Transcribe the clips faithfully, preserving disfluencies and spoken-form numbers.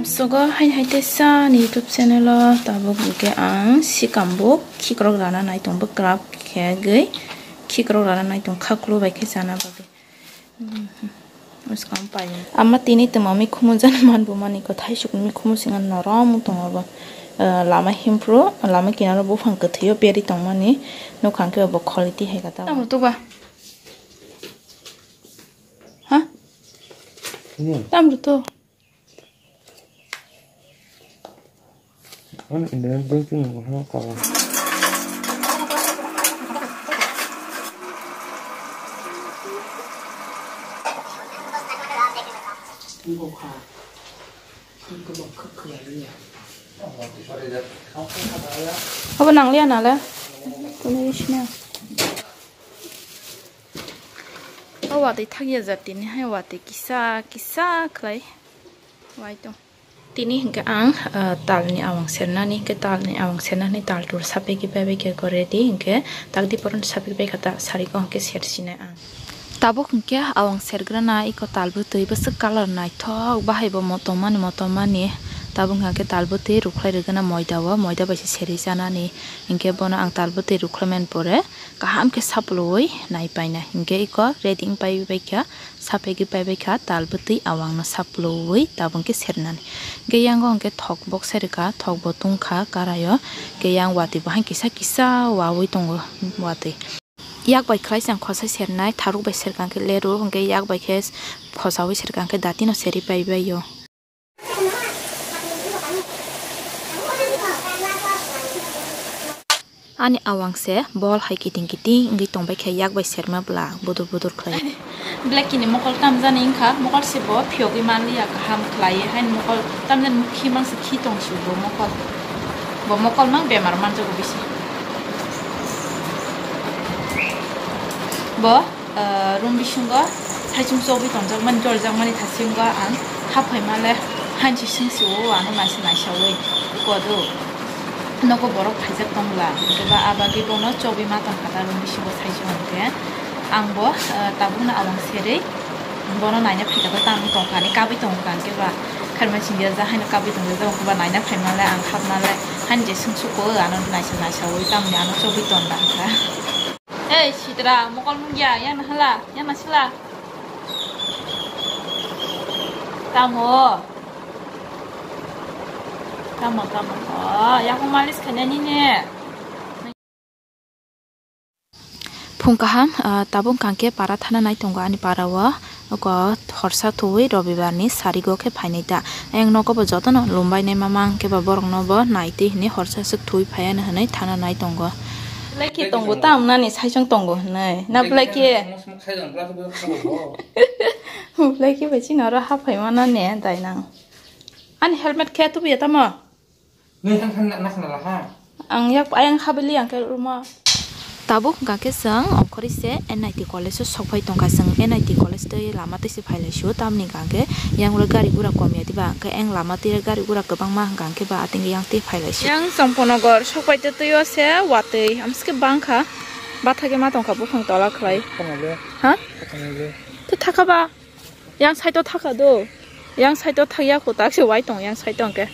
Sogo hai hai teisa ni YouTube channel o tabuk hwnkhe ang sikambuk khikrok rana nai tong bwkrap khe gwi khikrok rana nai tong kha klu bai khe chana bagwi. Ama tini tongma mikhumu jani manbo mani kwthai sukni mikhumu singa norom wng tongo bo. Lama himpru lama kinaro buphang kwthwio peri tongmani nukha hwnkhe bo quality hai khe ta. Tamrwto ba? Ha? Tamrwto? Ano internet banking ni mohor kala. Abo nangliya nale. Kunu issue na. O watwi thakya jatini hai watwi kisa kisa khlai wai tong. Tini hwnkhe ang, ah, talni awang sernani, hwnkhe talni awang sernani tal tur sapegwi paibai khe ready, hwnkhe takdi poron sapegwi bai kha ta, sariko hwnkhe sersinai ang. Tabuk hwnkhe awang sergrana iko tal bwtwi bwswk colour naithok bahai bo motomani motomani. Tabuk hwnkhe tal bwtwi rwkhlai rwgana moida o, moida bai se serwi chanani. Hwnkhe bono ang tal bwtwi rwkhlai mani pore kaham khe sapluwi nai paina. Hwnkhe iko ready wng pai bai kha. Sapegwi paibai kha tal bwtwi awangno sapluwi tabuk khe sernani. Hwnkhe yango hwnkhe thok bok sai rwkha, thok bo tungkha karaio. Hwnkhe yang watwi bo hai kisa kisa wawi tongo watwi. Yak bai khlai chang khosai sernai, tharuk bai serkang khe leru, hwnkhe yak bai khe phosawi serkang khe datino seri paibaio. Ani awang se bol hai kiting kiting wngwi tongbai khe yak bai serma bwla budur budur khlai. Blacky ni mokol tamjani wngkha, mokol se bo phiyogwi manliya kaham khlaiwi haino mokol tamjani mukhi mangsi khi tong si bo mokol. Bo mokol mang bemar manjago bisi. Bo ah, room bisingo saichung chogwi tongjakmani, jorjakmani thasingo ang haphaima le hanchi singsi o ano naisa naisawi kodo nogo borok phaijak tongla, hwnkhe ba a bagwi bono chogwi ma tongkha ta room bisingo saichung hwnkhe ang bo, ah, tabukno awang serwi bono naina phaikha ta tamo tongkha ani kabwi tongo hwnkhe ba kharma chingya ja haino kabwi tongya ja hwnkhe ba naina phaima le ang hapma le hani je singsuko ano naisa naisawi tamni ano chogwi tongda hwnkha. Ei, sitra, mokol nungya, yang na hala, yang na sila. Tamo. Tamo, tamo. Oh, yang ko malis kanya ni ne. Phung kaham, ah, tabuk kangke para thana nai tongo ani para o. Oko horsa thuwi robibar ni sarigo khe phainai ta. Ayang nogo bo jotono lumbai nai mama hwnkhe ba borok no bo naitwi hwnwi horsa swk thuwi phaiya hinwi thana nai tongo. Belai khe tongo ta wng nani saichung tongo hinwi. Na belai khe? Belai khe bai chini oro haphai mana ne dai nang. Ani helmet khe tubuya tamo? Nui thang thang na khna la ha. Ang yak ayang habili ang khe rumo. Tabuk hwnkha khe chwng ongkhorwi se N I T college o sok phai tongkha, chwng N I T college tei lama tei se phai lai sio, tamni hwnkha khe yang oro gari gura kom ya diba, hwnkhe eng lama twi gari gura kwbangma hwnkha khe ba ateng yang tei phai lai sio. Yang Chomponogar sok phai twi twi o se watwi amsike bangkha, bathakhe ma tongkha buphang tola khlai. Khana le. Ha? Khana le. Tei thakha ba. Yang side o thakha do. Yang side o thakya kho tak se wai tong yang side o hwnkhe.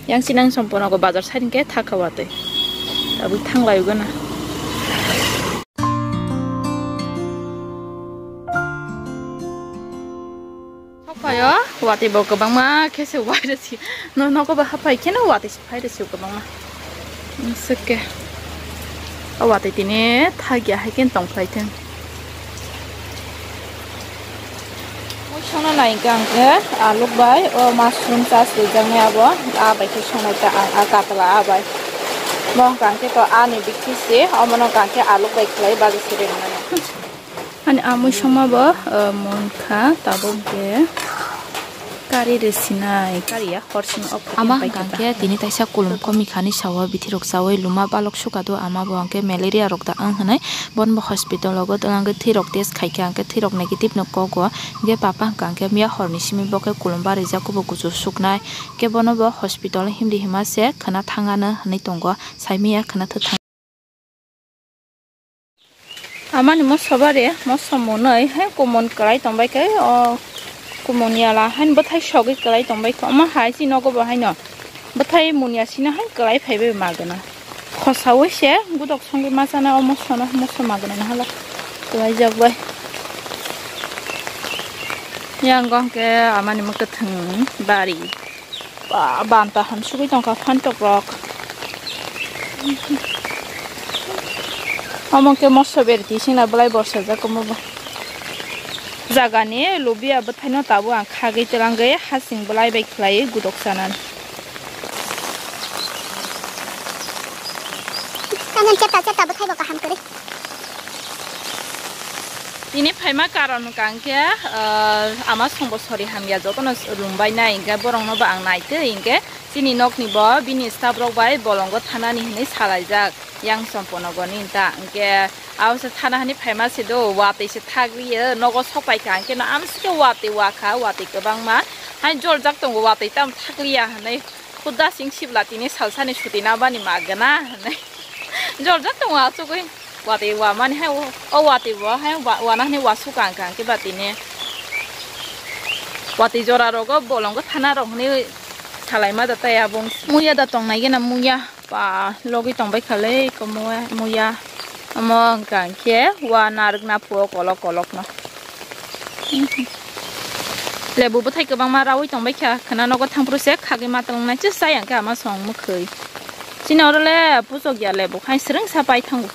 Yang sinang Chomponogar bazar side hwnkhe thakha watwi. Tabuk thanglai gana. Thokphaio watwi bo kwbangma khe se wai rw si. No nogo bo haphai kheno watwi se phai rw si kwbangma. Swkhe. O watwi tini thagya hai khe tong phlai thung. Mui songna nai hwnkhe ang khe aluk bai o mushroom chas rijak nai abo, a bai khe songnai ta ang a katla a bai. Bo hwnkha ang khe to ani bikti se, omono hwnkha ang khe aluk bai khlai baji se rinai. Ani amui songma bo, o, mui kha tabuk je kari rw sinai, kari ya. Ama hwnkha khe tini taisa kulum komi khani sao bithi rok chaui luma balok sukha do, ama bo hwnkhe malaria rok da wng hinui bono bo hospital rogo twlang khe thwi rok test khai kha, hwnkhe thwi rok negative no kok o, hwnkhe papa hwnkha khe miya hor ni simi bo khe kulum barijak kubu kuchuk suknai, hwnkhe bono bo hospital himdi hima se khwna thang ano hinui tongo, sai miya khwna thwk thang. Amani moso bare, moso mwnwi hai kumon kwlai tongbai khe o Kumuni ala hain bwthai sogwi kwlai tongbai kho. Omo hai si nogo bo haino. Bwthai munya sino hain kwlai phaibai magana. Khosaui se gudok songwi ma chana omo sono moso magana na hala. Kwlai jak bai. Yang gong ke amani mwkhwthwng bari. Ba, banta han sugwi tongkha phantok rok. Omo khe moso berti singla belai borsa jak omo bo. Jagani lubia bwthaino tabuk ang khagwi twlangwi hasing belai bai khlaiwi gudok chanani. Kanan chepta chepta bwthai bo kaham kwrwi. Tini phaima karon hwnkha hwnkhe, ah, ama songbo sori hamya jotono rumbai nai, hwnkhe borokno bo ang naitwi, hwnkhe chini nokni bo bini staff rok bai bolongo thanani hinwi salaijak yang Chomponogorni ta, hwnkhe abo se thana hani phaima se do, watwi se thagriyo, nogo sokpai kha, hwnkhe no amsike watwi wa kha, watwi kwbangma hai joljak tongo, watwi tamo thakliya hinwi. Khuda sing sibla tini salsani suti na bani magana hinwi. Jorjak tongo achugwi. Watwi wa mani hai o, o watwi bo hai wa, wana hinwi wa sukang kang khe ba tini. Watwi jora rogo bolongo thana rok hinwi salai ma da tai abong. Muya da tongnai gena muya. Pa logwi tongbai khalei komo muya. Omo hwnkha khe wa narwkna phuo kolok kolokno. Lebu bwthai kwbangma raui tongbai kha, khwna nogo thangphuru se khagwi ma tongnai, chwsa yang khe ama song mwkhwi. Chini oro le puchok ya lebu khai swrwngsa pai thango.